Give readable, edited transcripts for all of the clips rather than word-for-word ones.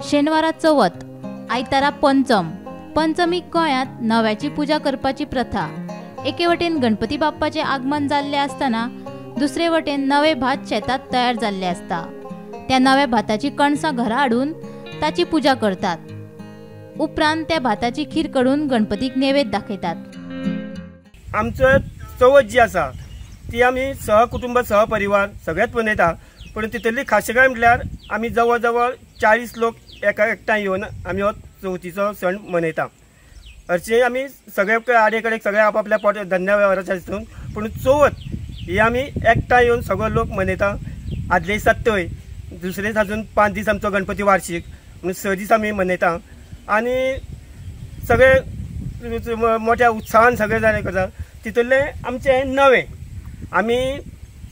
शेनवारा चवथ, आयतारा पंचम. पंचमीक गोंयांत नव्याची पुजा करपाची प्रथा. एके वटेन गणपती बाप्पाचें आगमन जाल्लें आसतना दुसरे वटेन नवें भात शेतांत तयार जाल्लें आसता. त्या नव्या भाताची कणसां घरा हाडून ताची पुजा करतात. उपरांत त्या भाताची खीर काडून गणपतीक नैवेद्य दाखयतात. आमचो चवथ जी आसा ती आमी सहकुटुंब सहपरिवार सगळेच मनयता, पूण तितूंतली खाशेलकाय म्हटल्यार आमी जवळ जवळ 40 लोक एका एकठांय येवन आमी हो चवथीचो सण मनयता. हरशीं आमी सगळे आडे कडेन सगळे आपापल्या पोट धंद्या वेव्हाराच्या हितून, पूण चवथ ही आमी एकठांय येवन सगळे लोक मनयता. आदले दिसा तय, दुसरे दिसा अजून 5 दीस आमचो गणपती वार्षीक म्हणून 6 दीस आमी मनयता आनी सगळे मोठ्या उत्साहान सगळे जाण करता. तितूंतलें आमचें नवें आमी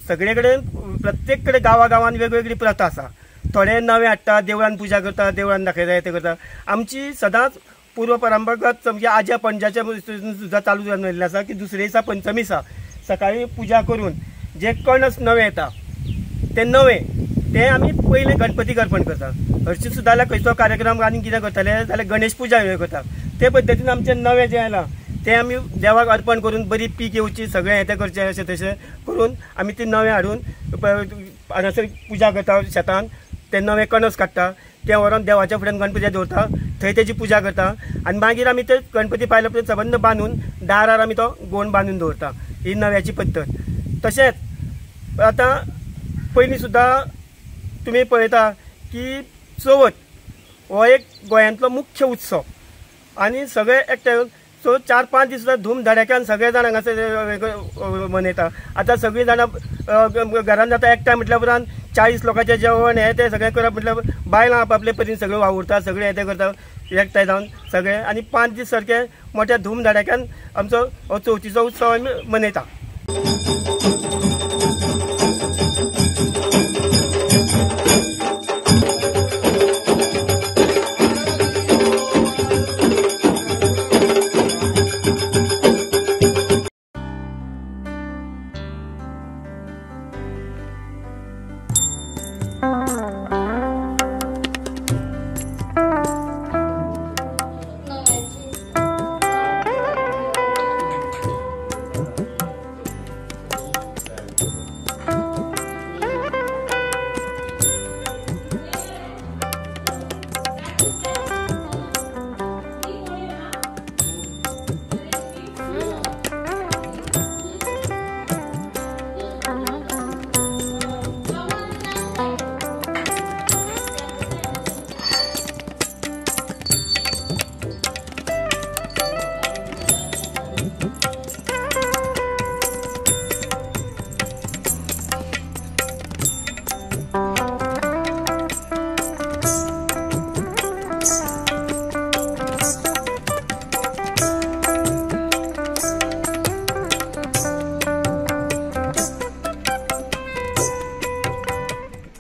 सगळे कडेन प्रत्येक कडेन गांवा गांवान वेगवेगळी प्रथा आसा. थोडे नवें हाडटा, देवळान पुजा करता, देवळान दाखयता, तें करता. आमची सदांच पूर्व परंपरागत म्हणजे आज्या पणजाच्या सुद्दां चालू जावन आयिल्लें आसा की दुसरे दिसा पंचमी दिसा सकाळीं पुजा करून जे कणस नवें येता तें नवें तें आमी पयलें गणपतीक अर्पण करता. हरशीं सुद्दां जाल्यार खंयचो कार्यक्रम आनी कितें करतले जाल्यार गणेश पुजा हे करता. ते पद्दतीन आमचें नवें जें आयलां तें आमी देवाक अर्पण करून बरी पीक येवची सगळें हें तें करचें अशें तशें करून आमी तें नवें हाडून हांगासर पुजा करता. शेतान तें नवें कणस काडटा, तें व्हरोन देवाच्या फुड्यान गणपती दवरता, थंय तेजी पुजा करता आनी मागीर आमी ते गणपती पायल्या उपरांत सबंद बांदून दारार आमी तो गोण बांदून दवरता. ही नव्याची पद्दत. तशेंच आतां पयलीं सुद्दां तुमी पळयता की चवथ हो एक गोंयांतलो मुख्य उत्सव आनी सगळे एकठांय येवन सो 4-5 दीस सुद्दां धूम धडाक्यान सगळे जाण हांगासर मनयता. आतां सगळीं जाणां घरान आतां एकठांय म्हटल्या उपरांत 40 लोकांचें जेवण हें तें सगळें करप म्हटल्यार बायलां आपापले परीन सगळें वावुरता, सगळें हें तें करता एकठांय जावन सगळें आनी 5 दीस सारके मोठ्या धूम धडाक्यान आमचो हो चवथीचो उत्सव आमी मनयता.